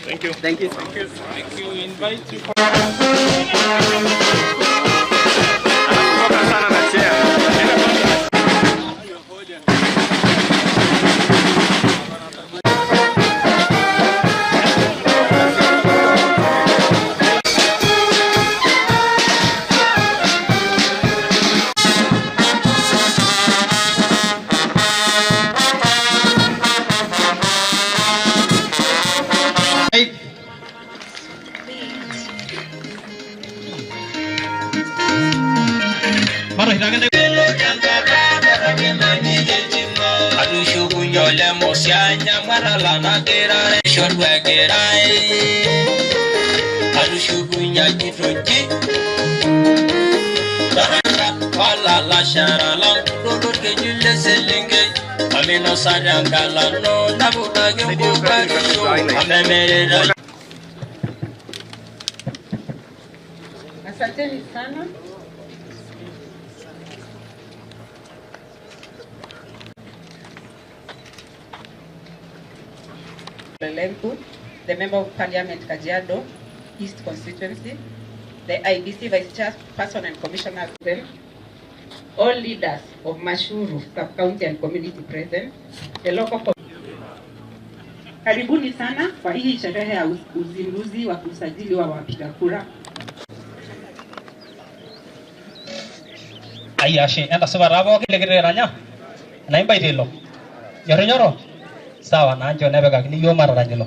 Thank you. Thank you. Thank you. Thank you. Invite you. Anakutoka sana na chair. Asanteni sana. Lenku, the Member of Parliament Kajiado East Constituency, the IEBC Vice Chairperson and Commissioners, all leaders of Mashuru Sub-County and Community present, the local. Karibuni sana kwa hii sherehe ya uzinduzi wa usajili wa wapiga kura. Ayashe, enda suba rabo kile kile ranya. Na imba itelo. Nyoro nyoro. Sawa na anjo nebeka kini yo mara ranyelo.